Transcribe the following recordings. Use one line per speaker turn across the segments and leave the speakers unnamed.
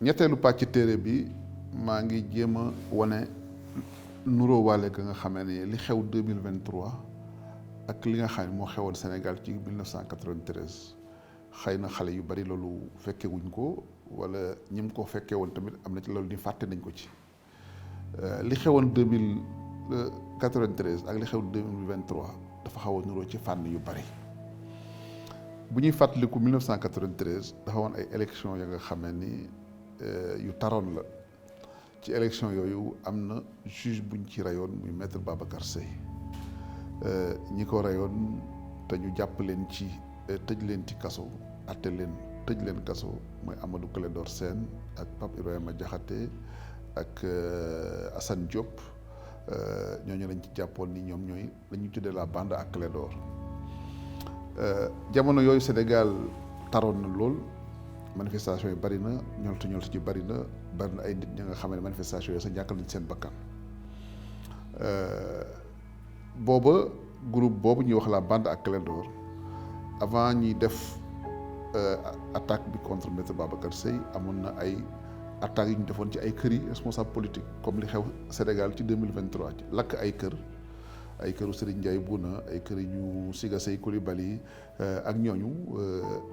ñetteelu pàcc téere bi maa ngi jéem a wane nuroo waale ka nga xamee ne li xew 2023 ak li nga xam ne moo xewoon Sénégal ci 1993 xëy na xale yu bari loolu fekke wuñ ko wala ñim ko fekkee woon tamit am na ci loolu ni fàtte nañ ko ci li xewoon 2093 ak li xew 2023 dafa xaw a nuroo ci fànn yu bari bu ñuy fàttaliku 1993 dafa woon ay élections ya nga xamee ni yu taroon la ci élection yooyu am na juge buñ ci rayoon muy maître Babacar Seye ñi ko rayoon te ñu jàpp leen ci tëj leen ci kaso atte leen tëj leen kaso mooy Amadou Clédor Sène ak Pape Ibrahima Diakhaté ak Assane Diop ñooñu lañ ci jàppoon ni ñoom ñooy lañu tuddee la bande ak Clédor jamono yooyu Sénégal taroon na lool manifestation yi bari na ñoltu ci bari na ay nit ñi nga xam ne manifestation yooyu sax ñàkkal nañ seen bakkan booba groupe boobu ñuy wax la bande ak Clédor avant ñuy def attaque bi contre maître Babacar Seye amoon na ay attaques yu ñu defoon ci ay kër yi responsable politique comme li xew Sénégal ci 2023 ci lakk ay këru Serigne Ndiaye Bouna ay kër ñu Siga Sey Coulibaly ak ñooñu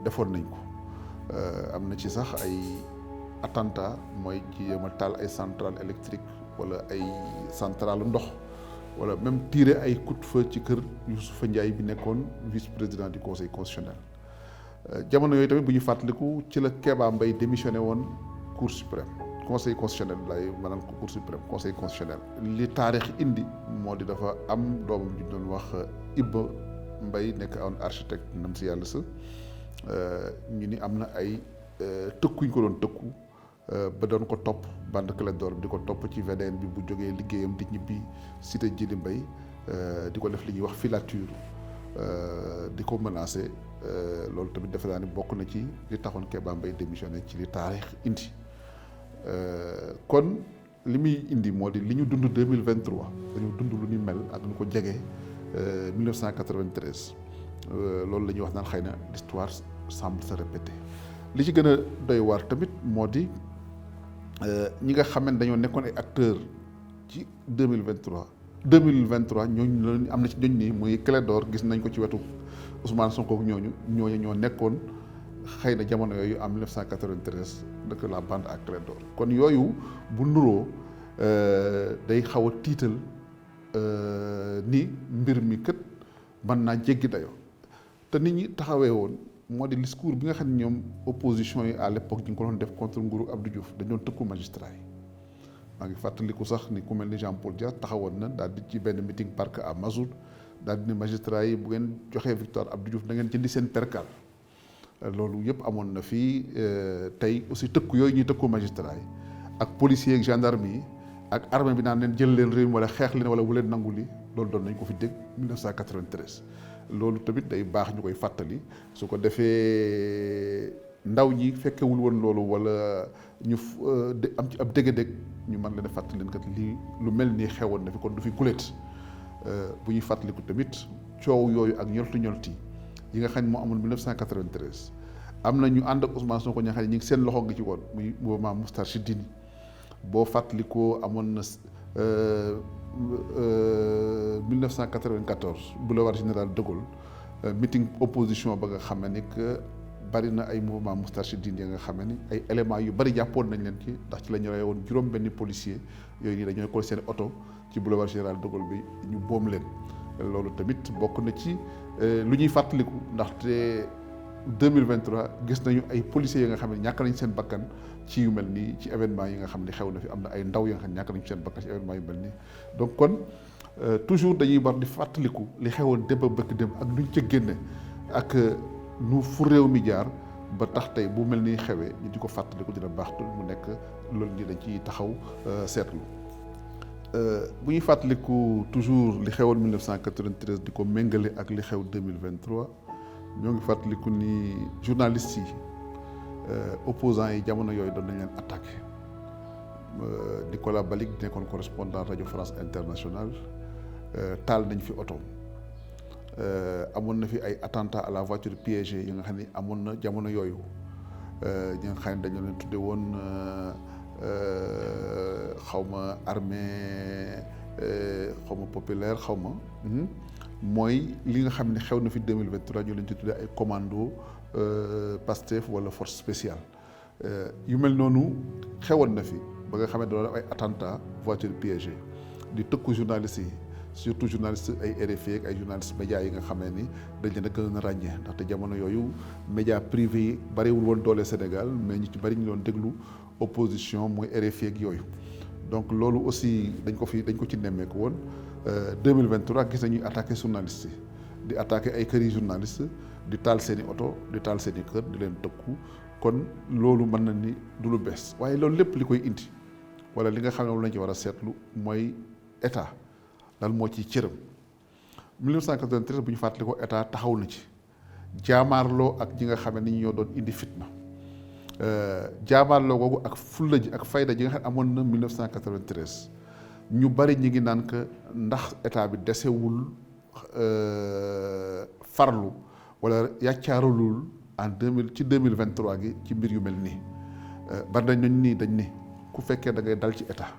defoon nañ ko am na ci sax ay attentat mooy ci yema taal ay centrale électrique wala ay centrale ndox wala même tirer ay coup de feu ci kër Youssoufa Ndiaye bi nekkoon vice-président du conseil constitutionnel jamono yooyu tamit bu ñu fàttaliku ci la Kéba Mbaye démissionné woon cour suprême conseil constitutionnel lay maanaam cour suprême conseil constitutionnel li taarix indi moo di dafa am doomam ju doon wax Ibba Mbaye nekk un architecte nam si yàlla sa ñu ni am na ay tëkkuñ ko doon tëkku ba doon ko topp bande Clédor bi di ko topp ci VDN bi bu jógee liggéeyam di ñibbi cité Djily Mbaye di ko def li ñuy wax filature di ko menacé loolu tamit defe naa ni bokk na ci li taxoon Kéba Mbaye démissionné ci li taarix indi kon li muy indi moo di li ñu dund 2023 dañu dund lu ñu mel ak ñu ko jege 1993 loolu la ñuy wax naan xëy na l'histoire semble se répéter li ci gën a doy waar tamit moo di ñi nga xam ne dañoo nekkoon ay acteurs ci 2023 ñooñu la am na ci ñooñu nii muy Clédor gis nañ ko ci wetu Ousmane Sonko ak ñooñu ñoo nekkoon xëy na jamono yooyu en 1993 dëkk la bande ak Clédor kon yooyu bu nuroo day xaw a tiital ni mbir mi kët mën naa jéggi dayoo te nit ñi taxawee woon moo di discours bi nga xam ne ñoom opposition yi à l'époque ñu ngi ko doon def contre nguuru Abdou Diouf dañu doon tëkku magistrat yi maa ngi fàttaliku sax ni ku mel ni Jean Paul Dias taxawoon na daal di ci benn meeting parc à Mazout daal di ne magistrat yi bu ngeen joxee victoire Abdou Diouf da ngeen jëndi seen percal loolu yëpp amoon na fii tey aussi tëkku yooyu ñuy tëkku magistrat yi ak policiers ak gendarme yi ak armée bi naan leen jël leen réew mi wala xeex leen wala bu leen nangu li loolu doon nañ ko fi dégg 1993 loolu tamit day baax ñu koy fàttali su ko defee ndaw ñi fekkewul woon loolu wala ñu am ci ab dégg-dégg ñu mën leen a fàttali leen kat lii lu mel nii xewoon na fi kon du fi guléet bu ñuy fàttaliku tamit coow yooyu ak ñolti yi nga xam ne moo amoon 1993 am na ñu ànd ak Ousmane Sonko ña xam ne ñu ngi seen loxo ngi ci woon muy mouvement Moustarchidine boo fàttalikoo amoon na 1994 boulevard Général de Gaulle meeting opposition ba nga xam ne que bari na ay mouvement Moustarchidine ya nga xam ne ay éléments yu bari jàppoon nañ leen ci ndax ci la ñu rey woon juróom benni policier yooyu nii dañoo ko seen oto ci boulevard Général de Gaulle bi ñu boom leen loolu tamit bokk na ci lu ñuy fàttaliku ndaxte 2023 gis nañu ay policiers yi nga xam ne ñàkk nañ seen bakkan ci yu mel nii ci événement yi nga xam ne xew na fi am na ay ndaw yi nga xam ne ñàkk nañ seen bakkan ci événement yu mel nii donc kon toujours dañuy war di fàttaliku li xewoon démb bëkk démb ak luñ ca génne ak nu fu réew mi jaar ba tax tey bu mel ni xewee ñu di ko fàttaliku dina baax tu mu nekk loolu nii dañ ciy taxaw seetlu bu ñuy fàttaliku toujours li xewoon 1993 di ko méngale ak li xew 2023 ñoo ngi fàttaliku ni journalistes yi opposants yi jamono yooyu doon nañ leen attaqué Nicolas Balik nekkoon correspondant Radio France Internationale taal nañ fi oto amoon na fi ay attentats à la voiture piégée yi nga xam ne amoon na jamono yooyu ñi nga xam ne dañoo leen tudde woon xaw ma armée xaw ma populaire xaw ma mooy li nga xam ne xew na fi 2023 ñu leen ci tuddee ay commando Pastef wala force spéciale yu mel noonu xewoon na fi ba nga xam ne doon ay attentat voiture piégée di tëkku journalistes yi surtout journalistes ay RFI ak ay journalistes médias yi nga xam ne ni dañ leen a gën a ràññee ndaxte jamono yooyu médias privés yi bariwul woon doole Sénégal mais ñu ci bari ñu doon déglu opposition mooy RFI ak yooyu donc loolu aussi dañ ko ci nemmeeku woon 2023 gis nañuy attaqué journalistes yi di attaqué ay kër yi journalistes di taal seen i oto di taal seen i kër di leen tëkku kon loolu mën na ni du lu bees waaye loolu lépp li koy indi wala li nga xam ne moom lañ ci war a seetlu mooy état lan moo ci cëram 1993 bu ñu fàttali ko état taxaw na ci jaamaarloo ak ñi nga xam ne ni ñoo doon indi fitna jaamaarloo googu ak fulla ji ak fayda ji nga xam ne amoon na 1993 ñu bari ñi ngi naan que ndax état bi desewul farlu wala yàccaaralul en 2023 gi ci mbir yu mel nii bari nañ nii dañ ni ku fekkee da ngay dal ci état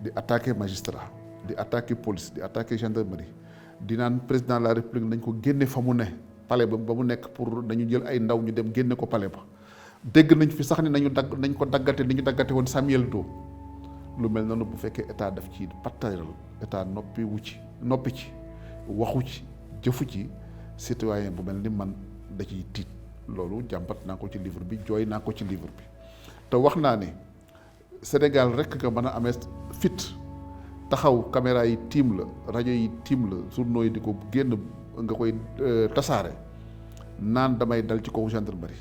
di attaquer magistrat di attaquer police di attaquer gendarmerie di naan président de la république nañ ko génne fa mu ne palais ba mu nekk pour nañu jël ay ndaw ñu dem génne ko palais ba dégg nañ fi sax ni nañ ko daggate ni ñu daggate woon Samuel Doe lu mel noonu bu fekkee état daf ci pattayral état noppi ci waxu ci jëfu ci citoyen bu mel ni man da ciy tiit loolu jàmbat naa ko ci livre bi jooy naa ko ci livre bi te wax naa ne Sénégal rek nga mën a amee fit taxaw caméra yi tiim la rajo yi tiim la journaux yi di ko génn nga koy tasaare naan damay dal ci kaw gendarmerie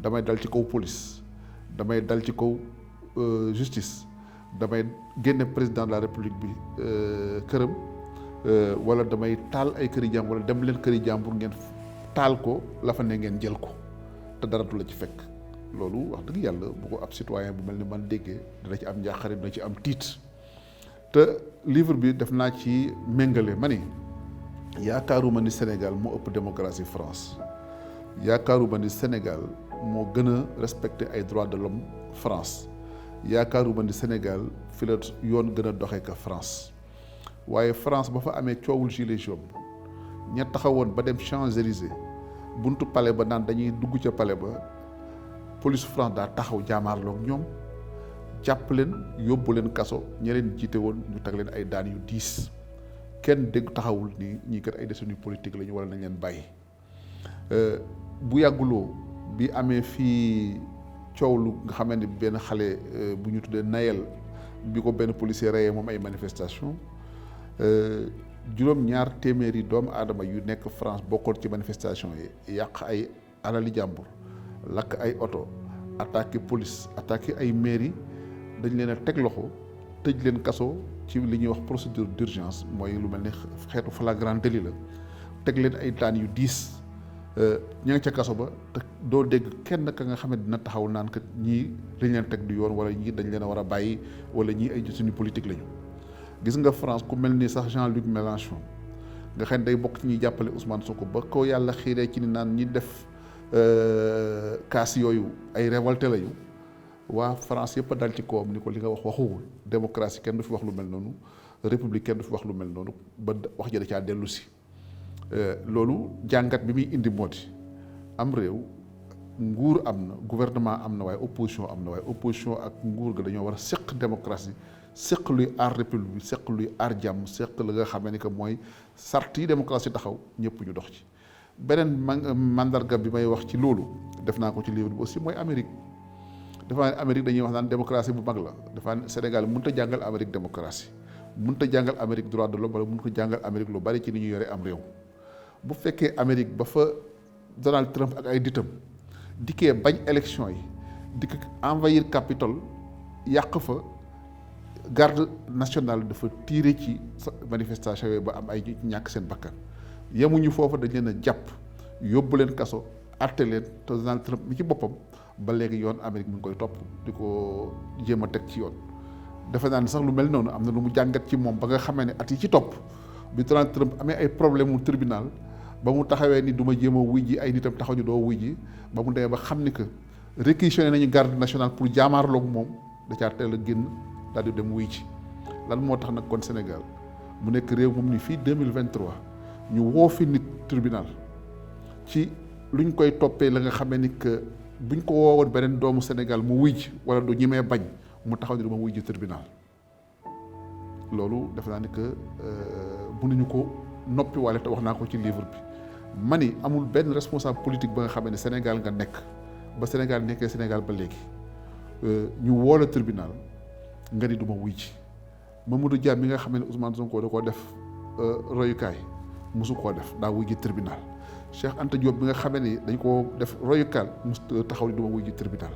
damay dal ci kaw police damay dal ci kaw justice damay génne président de la république bi këram wala damay taal ay këri jàmbur wala dem leen këri jàmbur ngeen taal ko la fa ne ngeen jël ko te dara du la ci fekk loolu wax dëgg yàlla bu ko ab citoyen bu mel ni man déggee dina ci am njaaxare dina ci am tiit te livre bi def naa ci méngale ma ni yaakaaruma ni Sénégal moo ëpp démocratie France yaakaaruma ni Sénégal moo gën a respecté ay droits de l'homme France yaakaaruma ni Sénégal fi la yoon gën a doxee ka France waaye France ba fa amee coowul gilet jaune ña taxawoon ba dem Champs-Élysées buntu palais ba naan dañuy dugg ca palais ba police France daa taxaw jaamaarloog ñoom jàpp leen yóbbu leen kaso ña leen jiite woon ñu tag leen ay daan yu diis kenn dégg taxawul ni ñii kat ay détenus politique lañu wala nañ leen bàyyi bu yàgguloo bi amee fii coow lu nga xam ne benn xale bu ñu tuddee Nayel bi ko benn policier reyee moom ay manifestation juróom-ñaar téeméeri doomu aadama yu nekk France bokkoon ci manifestation yi yàq ay alali jàmbur lakk ay oto attaqué police attaqué ay mairie dañ leen a teg loxo tëj leen kaso ci li ñuy wax procédure d'urgence mooy lu mel ni xeetu flagrant délit la teg leen ay daan yu diis ña nga ca kaso ba te doo dégg kenn ka nga xam ne dina taxaw naan kat ñii dañ leen teg du yoon wala ñii dañ leen a war a bàyyi wala ñii ay suñu politique lañu. gis nga France ku mel ni sax Jean-Luc Mélenchon nga xam ne day bokk ci ñuy jàppale Ousmane Sonko ba ko yàlla xiiree ci ni naan ñi def kaas yooyu ay révolté lañu waa France yëpp a dal ci kawam ni ko li nga wax waxuwul démocratie kenn du fi wax lu mel noonu république kenn du fi wax lu mel noonu ba wax ja da caa dellu si loolu jàngat bi muy indi moo di am réew nguur am na gouvernement am na waaye opposition am na waaye opposition ak nguur ga dañoo war a seq démocratie seq luy aar république bi seq luy aar jàmm seq la nga xamee ni que mooy sart yi démocratie taxaw ñëpp ñu dox ci beneen mandarga bi may wax ci loolu def naa ko ci livre bi aussi mooy Amérique dafa ne Amérique dañuy wax naan démocratie bu mag la dafa ne Sénégal mënut a jàngal Amérique démocratie mënut a jàngal Amérique droit de l'homme wala mënut a jàngal Amérique lu bari ci ni ñu yore am réew bu fekkee Amérique ba fa Donald Trump ak ay ditam dikkee bañ élection yi dikk envahir Capitole yàq fa garde nationale dafa tiire ci manifestation yooyu ba am ay ñàkk seen bakkan yemuñu foofu dañ leen a jàpp yóbbu leen kaso àtte leen te Donald Trump mi ci boppam ba léegi yoon Amérique mu ngi koy topp di ko jéem a teg ci yoon defe naa ne sax lu mel noonu am na lu mu jàngat ci moom ba nga xamee ne at yi ci topp bi Donald Trump amee ay problème mu tribunal ba mu taxawee ni du ma jéem a wuy ji ay nitam taxaw ñu doo wuy ji ba mu demee ba xam ni que réquisitionné nañu garde nationale pour jaamaarloog moom da caa teel a génn daal di dem wuy ci lan moo tax nag kon Sénégal mu nekk réew moom ni fii 2023 ñu woo fi nit tribunal ci luñ koy toppee la nga xamee ni que buñ ko woowoon beneen doomu Sénégal mu wuy ji wala du ñemee bañ mu taxaw ni dama wuy ji tribunal loolu defe naa ni que mënuñu ko noppi wala te wax naa ko ci livre bi ma ni amul benn responsable politique ba nga xamee ne Sénégal nga nekk ba Sénégal nekkee Sénégal ba léegi ñu woo la tribunal nga ni duma wuy ji Mamadou Dia mi nga xam ne Ousmane Sonko da koo def royukaay mosu koo def daa wuy ji tribunal Cheikh Anta Diop bi nga xamee ni dañ koo def royukaay mos taxaw ni duma wuy ji tribunal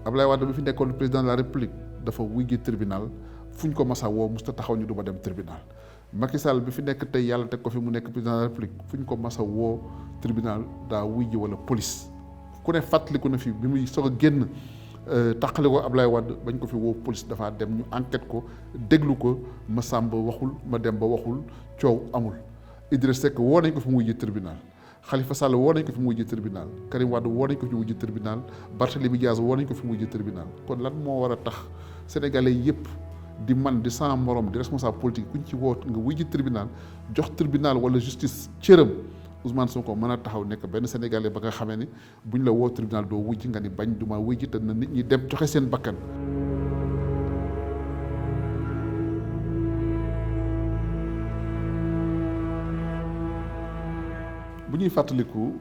Abdoulaye Wade bi fi nekkoon président de la République dafa wuy ji tribunal fu ñu ko masa woo mos taxaw ni duma dem tribunal Macky Sall bi fi nekk tey yàlla teg ko fi mu nekk président de la République fu ñu ko masa woo tribunal daa wuy ji wala police ku ne fàttaliku na fi bi muy soog a génn taqale ko Ablaye Wade bañ ko fi woo police dafa dem ñu enquête ko déglu ko ma sàmba waxul ma dem ba waxul coow amul Idriss Seck woo nañ ko fi mu wujji tribunal Khalifa Sall woo nañ ko fi mu wujji tribunal Karim Wade woo nañ ko fi mu wujji tribunal Barthélémy Diaz woo nañ ko fi mu wujji tribunal kon lan moo war a tax sénégalais yépp di man di sans morom di responsable politique kuñ ci woo nga wujji tribunal jox tribunal wala justice cëram Ousmane Sonko mën a taxaw nekk benn sénégalais ba nga xamee ni buñ la woo tribunal doo wujji nga ni bañ duma wujji te na nit ñi dem joxe seen bakkan. bu ñuy fàttaliku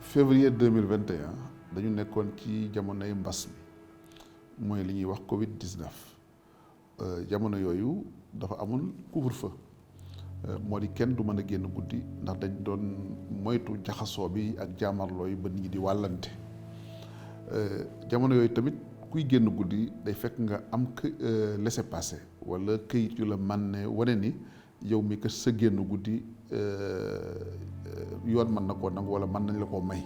février 2021 dañu nekkoon ci jamonoy mbas mi mooy li ñuy wax Covid 19 jamono yooyu dafa amul couvre-feu. moo di kenn du mën a génn guddi ndax dañ doon moytu jaxasoo bi ak jaamarloo yi ba nit ñi di wàllante jamono yooyu tamit kuy génn guddi day fekk nga am laissez-passer wala këyit yu la man ne wane ni yow mi que sa génn guddi yoon mën na koo nangu wala mën nañ la koo may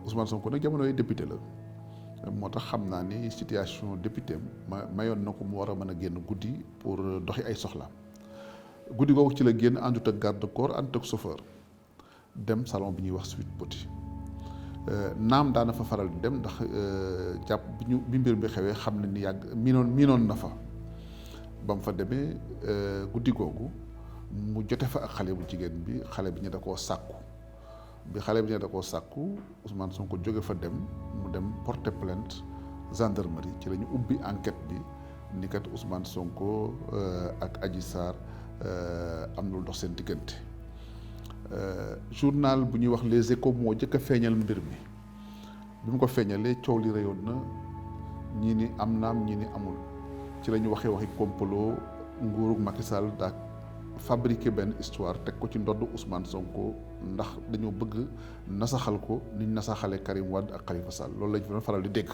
Ousmane Sonko nag jamono yooyu député la moo tax xam naa ni situation député mayoon na ko mu war a mën a génn guddi pour doxi ay soxlaam guddi googu ci la génn àndut ak garde corps àndut ak chauffeur dem salon bi ñuy wax Sweet Beauty naam daana fa faral di dem ndax jàpp bi mbir bi xewee xam ne ni yàgg miinoon na fa ba mu fa demee guddi googu mu jote fa ak xale bu jigéen bi xale bi ñu da koo sàkku bi xale bi ñu da koo sàkku Ousmane Sonko jóge fa dem mu dem porter plainte gendarmerie ci la ñu ubbi enquête bi ni kat Ousmane Sonko ak Adji Sarr am na lu dox seen diggante journal bu ñuy wax Les Échos moo jëkk a feeñal mbir mi bi mu ko feeñalee coow li reyoon na ñii ni am naam ñii ni amul ci la ñu waxi complot nguurug Macky Sall daa fabriqué benn histoire teg ko ci ndodd Ousmane Sonko ndax dañoo bëgg nasaxal ko niñ nasaxale Karim Wade ak Khalifa Sall loolu lañ fa faral di dégg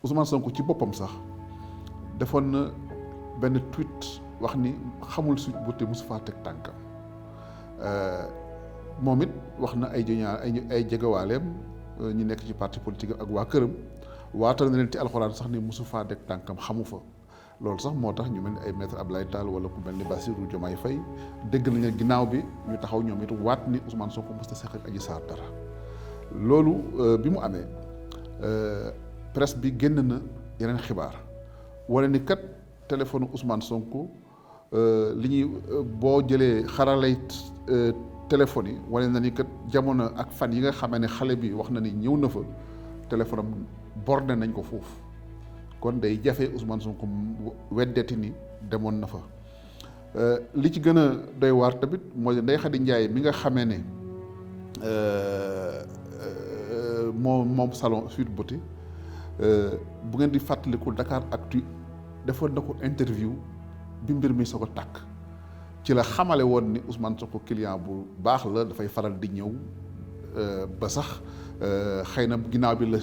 Ousmane Sonko ci boppam sax defoon na benn tweet wax ni xamul Sweet Beauty mosu faa teg tànkam moom it wax na ay jegewaaleem ñi nekk ci parti politique ak waa këram waatal na leen ci alxuraan sax ni mosu faa teg tànkam xamu fa loolu sax moo tax ñu mel ni ay maître Abdoulaye Tall wala ku mel ni Bassirou Diomaye Faye dégg nañu ginnaaw bi ñu taxaw ñoom it waat ni Ousmane Sonko mos na seq ak Adji Sarr dara loolu bi mu amee presse bi génn na yeneen xibaar wala ni kat téléphone Ousmane Sonko li ñuy boo jëlee xaralay téléphone yi wane na ni kat jamono ak fan yi nga xamee ne xale bi wax na ni ñëw na fa téléphone am borné nañ ko foofu kon day jafe Ousmane Sonko weddeti ni demoon na fa li ci gën a doy waar tamit mooy Ndeye Khady Ndiaye mi nga xamee ne moom salon Sweet Beauty bu ngeen di fàttaliku Dakaractu defoon na ko interview bi mbir mi soo ko tàkk ci la xamale woon ni Ousmane Sonko client bu baax la dafay faral di ñëw ba sax xëy na ginnaaw bi la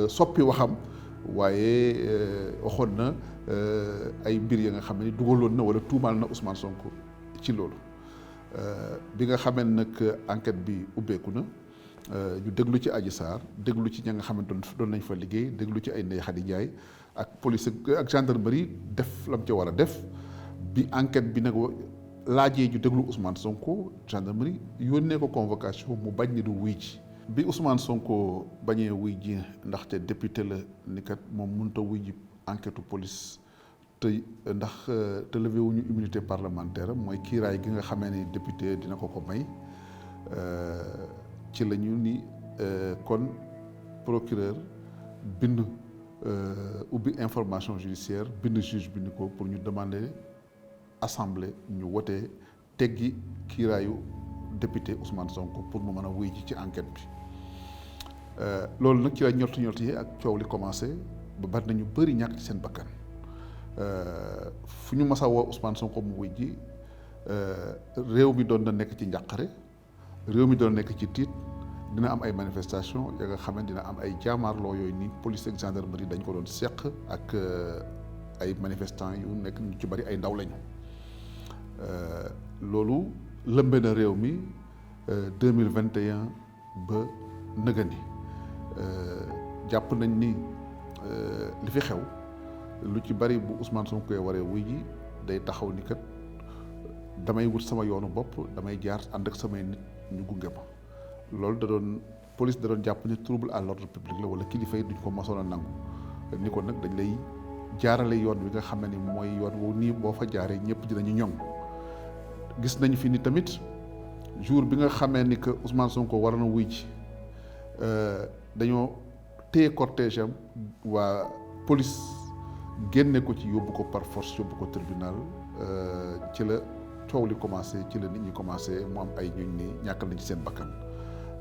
soppi waxam waaye waxoon na ay mbir ya nga xam ne dugaloon na wala tuumaal na Ousmane Sonko ci loolu bi nga xamee nag enquête bi ubbeeku na ñu déglu ci Adji Sarr déglu ci ña nga xamante doon nañ fa liggéey déglu ci ay Ndeye Khady Ndiaye ak police ak gendarmerie def lam ca war a def bi enquête bi nag laajee ñu déglu Ousmane Sonko gendarmerie yónnee ko convocation mu bañ ni du wuy ji bi Ousmane Sonko bañee wuy ji ndaxte député la ni kat moom mënut a wuy ji enquête police te ndax te levé wuñu immunité parlementaire mooy kiiraay gi nga xamee ni député dina ko may ci la ñu ni kon procureur bind ubbi information judiciaire bind juge bi ni ko pour ñu demander assemblée ñu wotee teggi kiiraayu député Ousmane Sonko pour mu mën a wuy ji ci enquête bi loolu nag ci la ñorti yi ak coow li commencé ba bari nañu bëri ñàkk ci seen bakkan fu ñu mas a woo Ousmane Sonko mu wuy ji réew mi doon na nekk ci njàqare réew mi doon nekk ci tiit dina am ay manifestation ya nga xam ne dina am ay jaamaarloo yooyu ni police ak gendarmerie dañ ko doon seq ak ay manifestants yu nekk ñu ci bari ay ndaw lañu loolu lëmbe na réew mi 2021 ba nëgëni jàpp nañ ni li fi xew lu ci bari bu Ousmane Sonko waree wuy ji day taxaw ni kat damay wut sama yoonu bopp damay jaar ànd ak samay nit ñu gunge ma loolu da doon police da doon jàpp ni trouble à l'ordre public la wala kilifa yi duñ ko mosoon a nangu ni ko nag dañ lay jaarale yoon wi nga xam ne ni mooy yoon wu nii boo fa jaaree ñëpp dinañu ñoŋ gis nañu fi ni tamit jour bi nga xamee ni que Ousmane Sonko war na wuy ji dañoo téye cortège am waa police génne ko ci yóbbu ko par force yóbbu ko tribunal ci la coow li commencé ci la nit ñi commencé mu am ay ñooñ ni ñàkkal nañ ci seen bakkan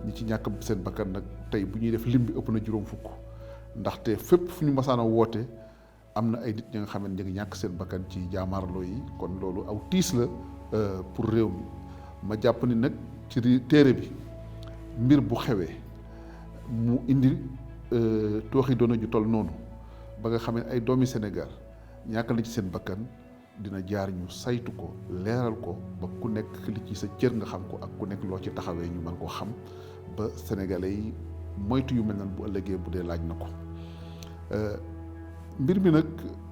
ñi ci ñàkk seen bakkan nag tey bu ñuy def lim bi ëpp na juróom fukk ndaxte fépp fu ñu masaana woote am na ay nit ñi nga xam ne ñu ngi ñàkk seen bakkan ci jaamaarloo yi kon loolu aw tiis la pour réew mi ma jàpp ni nag ci téere bi mbir bu xewee mu indi tooxi doona ju toll noonu ba nga xam ne ay doomi Sénégal ñàkk na ci seen bakkan dina jaar ñu saytu ko leeral ko ba ku nekk li ci sa cër nga xam ko ak ku nekk loo ci taxawee ñu mën koo xam ba sénégalais yi moytu yu mel nan bu ëllëgee bu dee laaj na ko mbir mi nag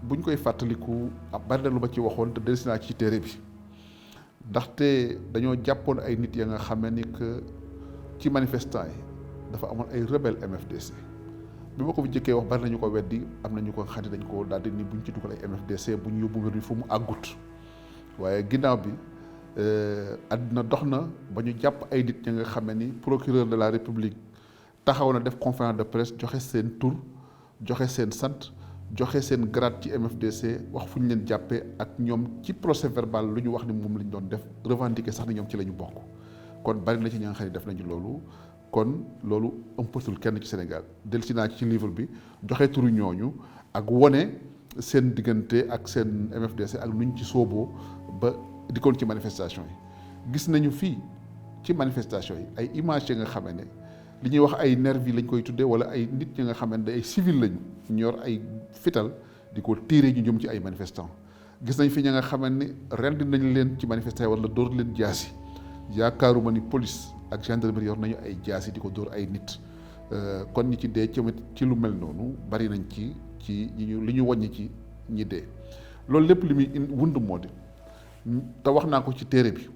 buñ koy fàttaliku bari na lu ma ci waxoon te dellusi naa ci téere bi ndaxte dañoo jàppoon ay nit ya nga xamee ni que ci manifestants yi dafa amoon ay rebelle MFDC bi ma ko fi jëkkee wax bari nañu ko weddi am nañu ko xam ne dañ ko daal di ni buñ ci dugal ay MFDC bu ñu yóbbu mbir mi fu mu àggut waaye ginnaaw bi àddina dox na ba ñu jàpp ay nit ñi nga xam ne ni procureur de la République taxaw na def conférence de presse joxe seen tur joxe seen sant joxe seen grade ci MFDC wax fu ñu leen jàppee ak ñoom ci procès verbal lu ñu wax ni moom lañ doon def revendiquer sax ni ñoom ci la ñu bokk kon bari na ci ñi nga xam ne def nañu loolu kon loolu ëmpatul kenn ci Sénégal dellusi naa ci livre bi joxe turu ñooñu ak wone seen diggante ak seen MFDC ak nuñ ci sooboo ba dikkoon ci manifestation yi gis nañu fii ci manifestation yi ay images yi nga xamee ne li ñuy wax ay nervi lañ koy tuddee wala ay nit ñi nga xamante ne ay civil lañu ñor ay fital di ko tiire ñu jëm ci ay manifestants gis nañ fi ña nga xamante ni rendi nañ leen ci manifestation wala dóor leen jaasi yaakaaruma ni police ak gendarmerie yor nañu ay jaasi di ko dóor ay nit kon ñi ci dee ci lu mel noonu bari nañ ci li ñu wàññi ci ñi dee loolu lépp li muy wund moo di te wax naa ko ci téere bi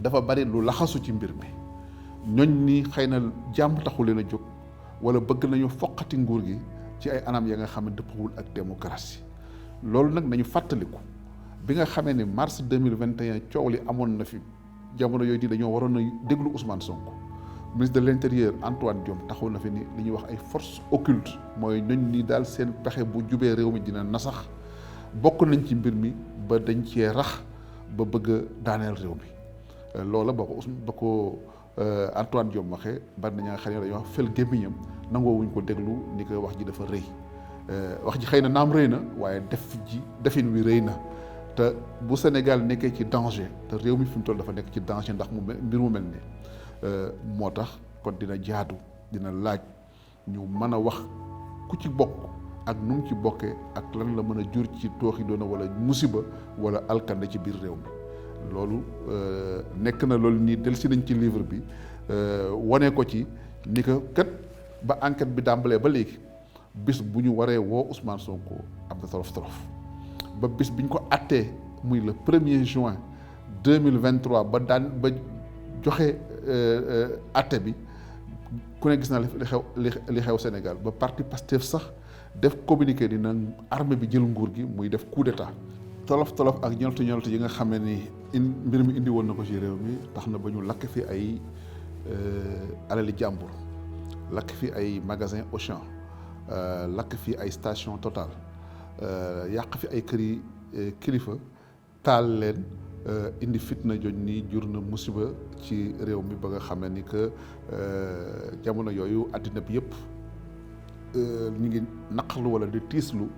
dafa bari lu laxasu ci mbir mi ñooñ ni xëy na jàmm taxu leen a jóg wala bëgg nañu foqati nguur gi ci ay anam ya nga xam ne dëppawul ak démocratie loolu nag nañu fàttaliku bi nga xamee ne mars 2021 coow li amoon na fi jamono yooyu di dañoo waroon a déglu Ousmane Sonko ministre de l'intérieur Antoine Diome taxaw na fi ni li ñuy wax ay forces occultes mooy ñooñ ni daal seen pexe bu jubee réew mi dina nasax bokk nañ ci mbir mi ba dañ cee rax ba bëgg a daaneel réew mi loola ba ko Antoine Diome waxee bari na ña nga xam ne dañoo wax fel gémmiñam nangoo wuñ ko déglu ni ko wax ji dafa rëy wax ji xëy na naam rëy na waaye defin wi rëy na te bu Sénégal nekkee ci danger te réew mi fi mu toll dafa nekk ci danger ndax mbir mu mel ni moo tax kon dina jaadu dina laaj ñu mën a wax ku ci bokk ak nu mu ci bokkee ak lan la mën a jur ci tooxi doona wala musiba wala alkande ci biir réew mi loolu nekk na loolu nii dellusi nañ ci livre bi wane ko ci ni que kat ba enquête bi dàmbalee ba léegi bis bu ñu waree woo Ousmane Sonko am na torof ba bis biñ ko attee muy le 1er juin 2023 ba joxe atte bi ku ne gis naa li xew Sénégal ba parti Pastef sax def communiqué dina armée bi jël nguur gi muy def coup d'état. tolof ak ñoltu yi nga xam ne ni mbir mi indi woon na ko ci réew mi tax na ba ñu lakk fi ay alali jàmbur, lakk fi ay magasin Auchan, lakk fi ay station Total, yàq fi ay këri kilifa, taal leen, indi fitna joñ ni jur na musiba ci réew mi ba nga xam ne ni que jamono yooyu àddina bi yëpp ñu ngi naqarlu wala di tiislu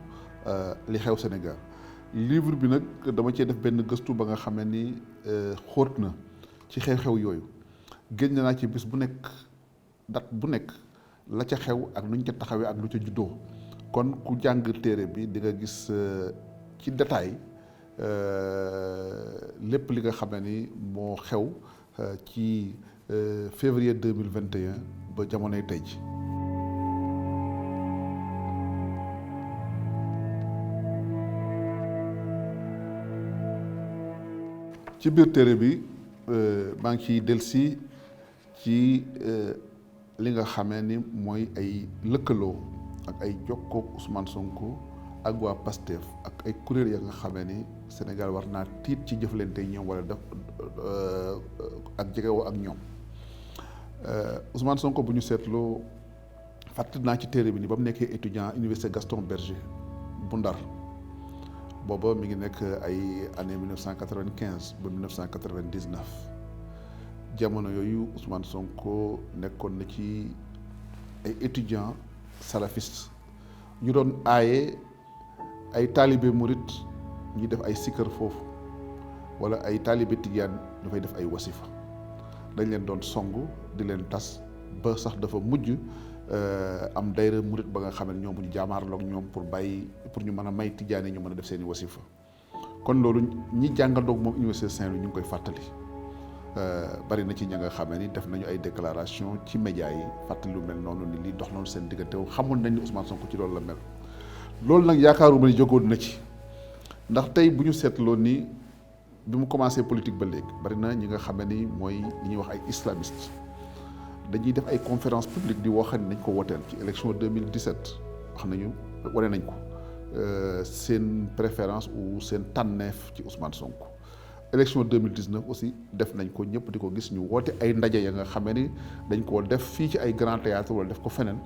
li xew Sénégal. livre bi nag dama cee def benn gëstu ba nga xam ne ni xóot na ci xew-xew yooyu, génn naa ci bis bu nekk date bu nekk la ca xew ak nuñ ca taxawee ak lu ca juddoo. kon ku jàng téere bi di nga gis ci détail lépp li nga xam ne ni moo xew ci février 2021 ba jamonoy tey ji. ci biir téere bi maa ngi ciy delsi ci li nga xamee ni mooy ay lëkkaloo ak ay jokkoog Ousmane Sonko ak waa Pastef ak ay kuréel ya nga xamee ni Sénégal war naa tiit ci jëflante ñoom wala def ak jegewoo ak ñoom. Ousmane Sonko bu ñu seetloo fàttali naa ci téere bi ni ba mu nekkee étudiant université Gaston Berger bu Ndar, booba mi ngi nekk ay année 1995 ba 1999 jamono yooyu Ousmane Sonko nekkoon na ci ay étudiants salafistes ñu doon aaye ay taalibe murit ñu def ay sikkar foofu wala ay taalibe tijaan ñu fay def ay wasifa. dañ leen doon song di leen tas ba sax dafa mujj am dayra murit ba nga xam ne ñoom bu ñu jaamaarloog ñoom pour ñu mën a may tijaane ñu mën a def seeni wasifa. kon loolu ñi jàngandoog moom université Saint-Louis ñu ngi koy fàttali. bari na ci ña nga xam ne ni def nañu ay déclaration ci médias yi fàttali lu mel noonu ni li dox noonu seen diggante xamoon nañ ni Ousmane Sonko ci loolu la mel. loolu nag yaakaaruma ni jógoon na ci ndax tey bu ñu seetloo ni bi mu commencé politique ba léegi bari na ñi nga xam ne ni mooy li ñuy wax ay islamistes dañuy def ay conférence publique di wax ni nañ ko woteel ci élection 2017 wax nañu wane nañ ko seen préférence ou seen tànneef ci Ousmane Sonko. élection 2019 aussi def nañ ko ñëpp di ko gis ñu woote ay ndaje ya nga xam ne ni dañ koo def fii ci ay grand théâtre wala def ko feneen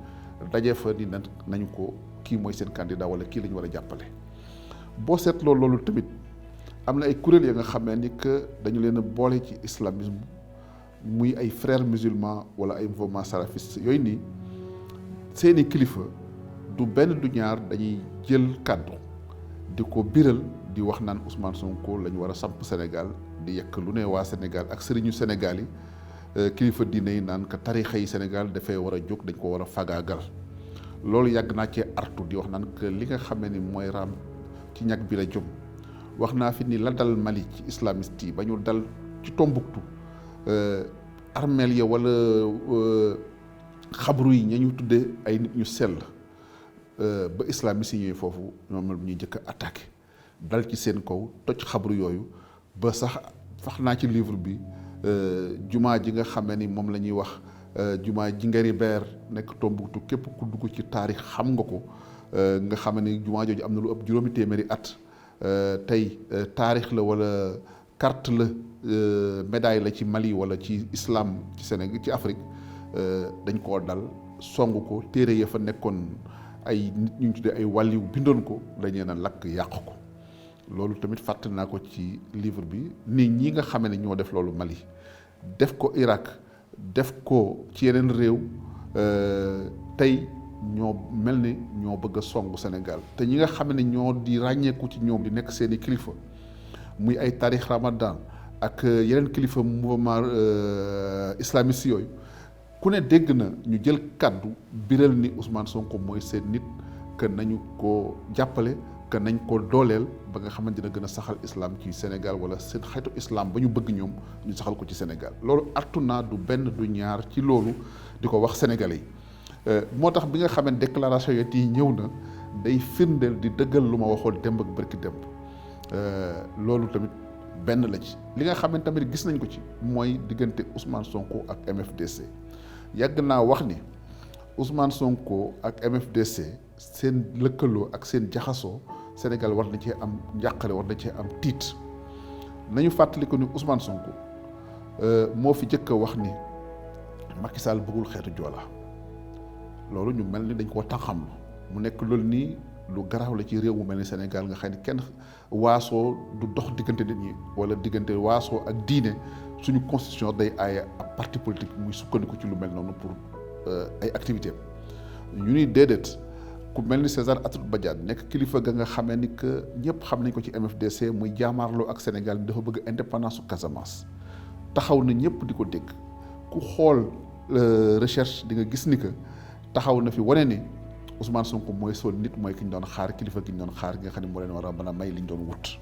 daje fa ni nañu ko kii mooy seen candidat wala kii la ñu war a jàppale. boo seetloo loolu tamit am na ay kuréel ya nga xam ne ni que dañu leen a boole ci islamisme muy ay frères musulmans wala ay mouvement salafiste yooyu nii seeni kilifa du benn du ñaar dañuy jël kàddu di ko biral di wax naan Ousmane Sonko la ñu war a samp Sénégal di yekk lu ne waa Sénégal ak sëriñu Sénégal yi kilifa diine yi naan ka tarixa yi Sénégal dafay war a jóg dañ ko war a fagaagal. loolu yàgg naa cee artu di wax naan que li nga xamee ni mooy raam ci ñag bi la jëm. wax naa fi ni la dal Mali ci islamiste yi ba ñu dal ci Tombouctou armeel ya wala xabru yi ña ñu tuddee ay nit ñu sell ba islamiste yi ñëwee foofu ñoom la ñuy njëkk a attaqué dal ci seen kaw toj xabru yooyu ba sax wax naa ci livre bi jumaa ji nga xamee ni moom la ñuy wax jumaa ji ngari beer nekk Tombouctou képp ku dugg ci taarix xam nga ko nga xam ni jumaa jooju am na lu ëpp juróomi téeméeri at tey taarix la wala carte la médaille la ci Mali wala ci islam ci Sénégal ci Afrique dañ koo dal song ko téere ya fa nekkoon ay nit ñu tuddee ay wàlliw bindoon ko dañee na lakk yàq ko. loolu tamit fàttali naa ko ci livre bi nit ñi nga xam ne ñoo def loolu Mali def ko Irak def ko ci yeneen réew tey ñoo mel ni ñoo bëgg a songu Sénégal te ñi nga xam ne ñoo di ràññeeku ci ñoom di nekk seeni kilifa muy ay Tariq Ramadan ak yeneen kilifa mouvement islamiste yooyu ku ne dégg na ñu jël kàddu biral ni Ousmane Sonko mooy seen nit que nañu ko jàppale que nañ ko dooleel ba nga xamante dina gën a saxal islam ci Sénégal wala seen xeetu islam ba ñu bëgg ñoom ñu saxal ko ci Sénégal. loolu artu naa du benn du ñaar ci loolu di ko wax sénégalais yi. moo tax bi nga xam ne déclaration yi ñëw na day firndeel di dëggal lu ma waxoon démb ak bërki démb loolu tamit benn la ci li nga xam ne tamit gis nañ ko ci mooy diggante Ousmane Sonko ak MFDC yàgg naa wax ni Ousmane Sonko ak MFDC seen lëkkaloo ak seen jaxasoo Sénégal war na cee am njàqare, war na cee am tiit. nañu fàttali ko ni Ousmane Sonko moo fi jëkk a wax ni Macky Sall bëggul xeetu Joola. loolu ñu mel ni dañ koo taxam mu nekk loolu nii lu garaaw la ci réew mu mel ni Sénégal nga xam ne kenn waasoo du dox diggante nit ñi wala diggante waasoo ak diine. suñu constitution day aaye ab parti politique muy sukkandiku ci lu mel noonu pour ay activité ñu ni déedéet ku mel ni César Atoute Badiate nekk kilifa ga nga xamee ni que ñëpp xam nañ ko ci MFDC muy jaamaarloo ak Sénégal dafa bëgg indépendance su Casamance taxaw na ñëpp di ko dégg ku xool recherche di nga gis ni que taxaw na fi wane ni Ousmane Sonko mooy sol nit mooy ki ñu doon xaar kilifa gi ñu doon xaar gi nga xam ne moo leen war a mën a may li ñu doon wut.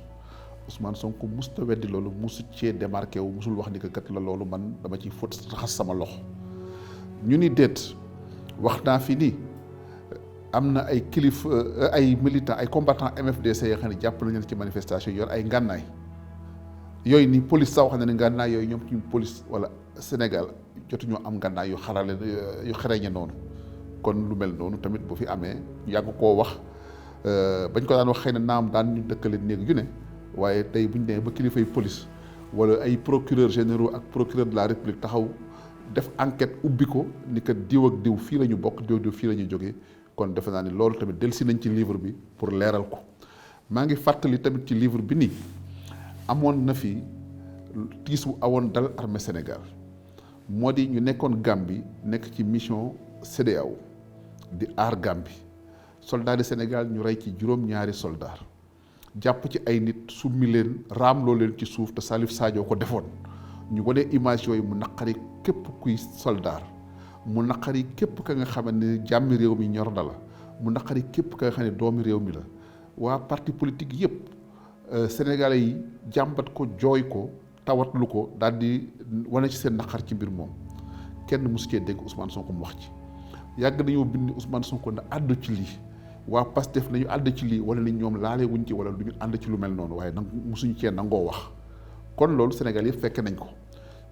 Ousmane Sonko mosut a weddi loolu mosut cee démarqué wu mosul wax ni que kat la loolu man dama ciy fóot raxas sama loxo ñu ni déet wax naa fi ni am na ay kilifa ay militants ay combattants MFDC yoo xam ne jàpp nañu ci manifestation yor ay ngànnaay yooyu ni police sax wax na ne ngànnaay yooyu ñoom ci police wala Sénégal jotuñoo am ngànnaay yu xarale yu xereñe noonu kon lu mel noonu tamit bu fi amee yàgg koo wax bañ ko daan wax xëy na naam daan ñu dëkkale néeg yu ne. waaye tey bu ñu demee ba kilifay police wala ay procureurs généraux ak procureur de la république taxaw def enquête ubbi ko ni kat diw ak diw fii la ñu bokk diw fii la ñu jógee kon defe naa ni loolu tamit dellusi nañ ci livre bi pour leeral ko. maa ngi fàttali tamit ci livre bi nii amoon na fi tiis bu awoon dal armée Sénégal moo di ñu nekkoon Gambie nekk ci mission CEDEAO di aar Gambie soldats du Sénégal ñu rey ci juróom-ñaari soldats. jàpp ci ay nit summi leen raamloo leen ci suuf te Salif Sadio ko defoon ñu wane image yooyu mu naqari képp kuy soldat mu naqari képp ka nga xam ne jàmmi réew mi ñor na la mu naqari képp ka nga xam ne doomi réew mi la waa parti politique yëpp sénégalais yi jàmbat ko jooy ko tawatlu ko daal di wane ci seen naqar ci mbir moom kenn mosu cee dégg Ousmane Sonko mu wax ci yàgg nañoo bind Ousmane Sonko na àddu ci lii waa Pastef nañu ànd ci lii wala ni ñoom laale wuñ ci wala du ñu ànd ci lu mel noonu waaye nag mosuñu cee nangoo wax kon loolu Sénégal yëpp fekke nañ ko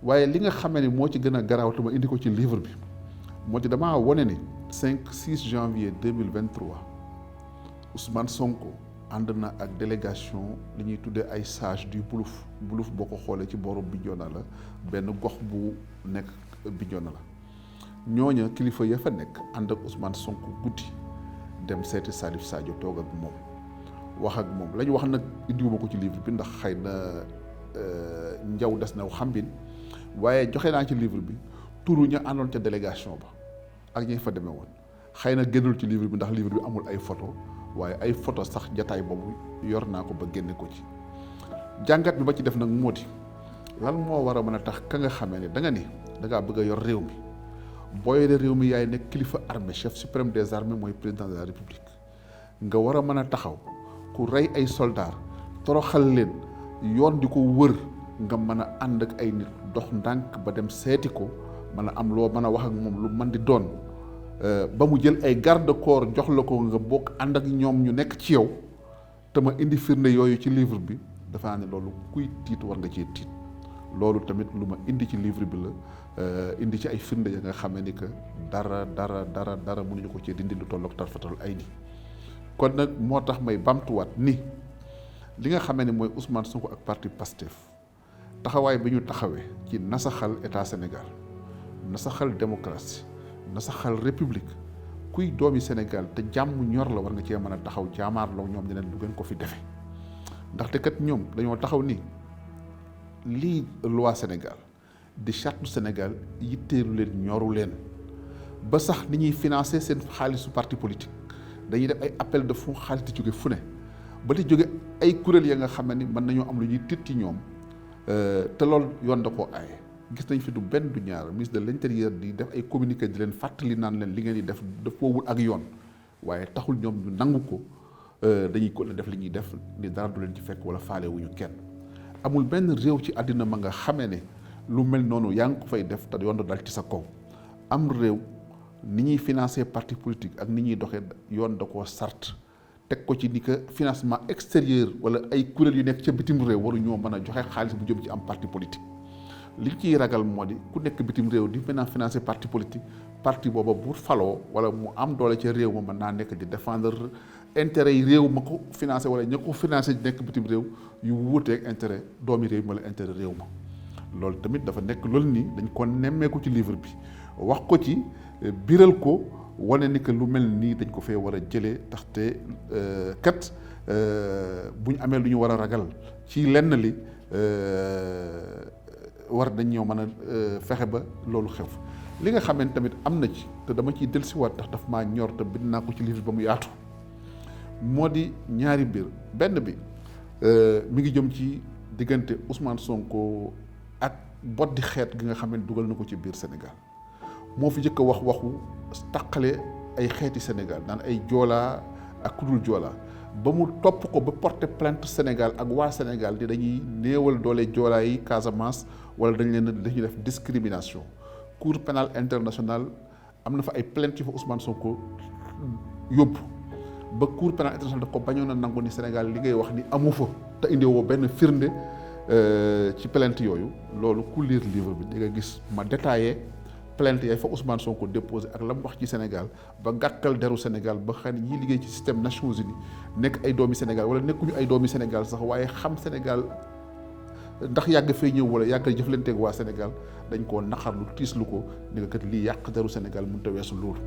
waaye li nga xamee ne moo ci gën a garaaw te ma indi ko ci livre bi moo ci damaa wane ni 6 janvier 2023 Ousmane Sonko ànd na ak délégation li ñuy tuddee ay sage du Buluf Buluf boo ko xoolee ci booru Bignona la benn gox bu nekk Bignona la ñooña kilifa ya fa nekk ànd ak Ousmane Sonko guddi dem seeti Salif Sadio toog ak moom wax ak moom la ñu wax nag indiwuma ko ci livre bi ndax xëy na njaw des na xambin waaye joxe naa ci livre bi turu ña àndoon ca délégation ba ak ñi fa demee woon xëy na génnul ci livre bi ndax livre bi amul ay photo waaye ay photo sax jataay boobu yor naa ko ba génne ko ci jàngat bi ba ci def nag moo di lan moo war a mën a tax ka nga xamee ne da nga ni da ngaa bëgg a yor réew mi boo yoree réew mi yaay nekk kilifa armée chef suprême des armées mooy président de la république nga war a mën a taxaw ku rey ay soldats toroxal leen yoon di ko wër nga mën a ànd ak ay nit dox ndànk ba dem seeti ko mën a am loo mën a wax ak moom lu mën di doon ba mu jël ay garde corps jox la ko nga bokk ànd ak ñoom ñu nekk ci yow te ma indi firnde yooyu ci livre bi dafa ne loolu kuy tiit war nga cee tiit loolu tamit lu ma indi ci livre bi la indi ci ay firnde ya nga xamee ni que dara mënuñu ko cee dindi lu tollook tarfatal ay ni kon nag moo tax may bamtuwaat ni li nga xamee ne mooy Ousmane Sonko ak parti Pastef taxawaay bi ñu taxawee ci nasaxal état Sénégal nasaxal démocratie nasaxal république kuy doomi Sénégal te jàmm ñor la war nga cee mën a taxaw jaamaarloo ñoom ne leen du ngeen ko fi defe ndaxte kat ñoom dañoo taxaw ni lii loi Sénégal di charte Sénégal yitteelu leen ñoru leen ba sax ni ñuy financer seen xaalisu parti politique dañuy def ay appel de fonds xaalis di jóge fu ne ba di jóge ay kuréel ya nga xam ne mën nañoo am lu ñuy tiit ci ñoom te loolu yoon da koo aaye gis nañ fi du benn du ñaar ministre de l'intérieur di def ay communiqué di leen fàttali naan leen li ngeen di def dafoowul ak yoon waaye taxul ñoom ñu nangu ko dañuy ko def li ñuy def ni dara du leen ci fekk wala faale wuñu kenn amul benn réew ci àddina ma nga xamee ne lu mel noonu yaa ngi ko fay def te yoon da dal ci sa kaw am réew ni ñuy financer parti politique ak ni ñuy doxee yoon da koo sart teg ko ci ni que financement extérieur wala ay kuréel yu nekk ca bitim réew waru ñoo mën a joxe xaalis bu jëm ci am parti politique li ciy ragal moo di ku nekk bitim réew di maintenant financer parti politique parti booba bu faloo wala mu am doole ca réew ma mën naa nekk di défendre intérêt yi réew ma ko financé wala ña ko financé nekk bitim réew yu wuuteeg intérêt doomi réew ma la intérêt réew ma loolu tamit dafa nekk loolu nii dañ ko nemmeeku ci livre bi wax ko ci biral ko wane ni que lu mel nii dañ ko fee war a jëlee taxte kat bu ñu amee lu ñu war a ragal ci lenn li war nañ ñoo mën a fexe ba loolu xew li nga xamante tamit am na ci te dama ciy dellusiwaat ndax daf maa ñor te bind naa ko ci livre ba mu yaatu moo di ñaari mbir benn bi mi ngi jëm ci diggante Ousmane Sonko ak boddi xeet gi nga xam ne dugal na ko ci biir Sénégal moo fi njëkk a wax waxu taqale ay xeeti Sénégal naan ay joolaa ak kudul joolaa ba mu topp ko ba porter plainte Sénégal ak waa Sénégal di dañuy néewal doole joolaa yi Casamance wala dañuy def discrimination Cour pénale internationale am na fa ay plainte yu fa Ousmane Sonko yóbbu ba Cour pénale internationale daf ko bañoon a nangu ni Sénégal li ngay wax ni amu fa te indi woo benn firnde ci plainte yooyu loolu ku lire livre bi di nga gis ma détaillé plainte yaay fa Ousmane Sonko déposé ak la mu wax ci Sénégal ba gàkkal deru Sénégal ba xam ne ñiy liggéey ci système Nations Unies nekk ay doomi Sénégal wala nekkuñu ay doomi Sénégal sax waaye xam Sénégal ndax yàgg fay ñëw wala yàgg jëflanteeg waa Sénégal dañ koo naqarlu tiislu ko ni nga kat lii yàq deru Sénégal mënut a weesu loolu.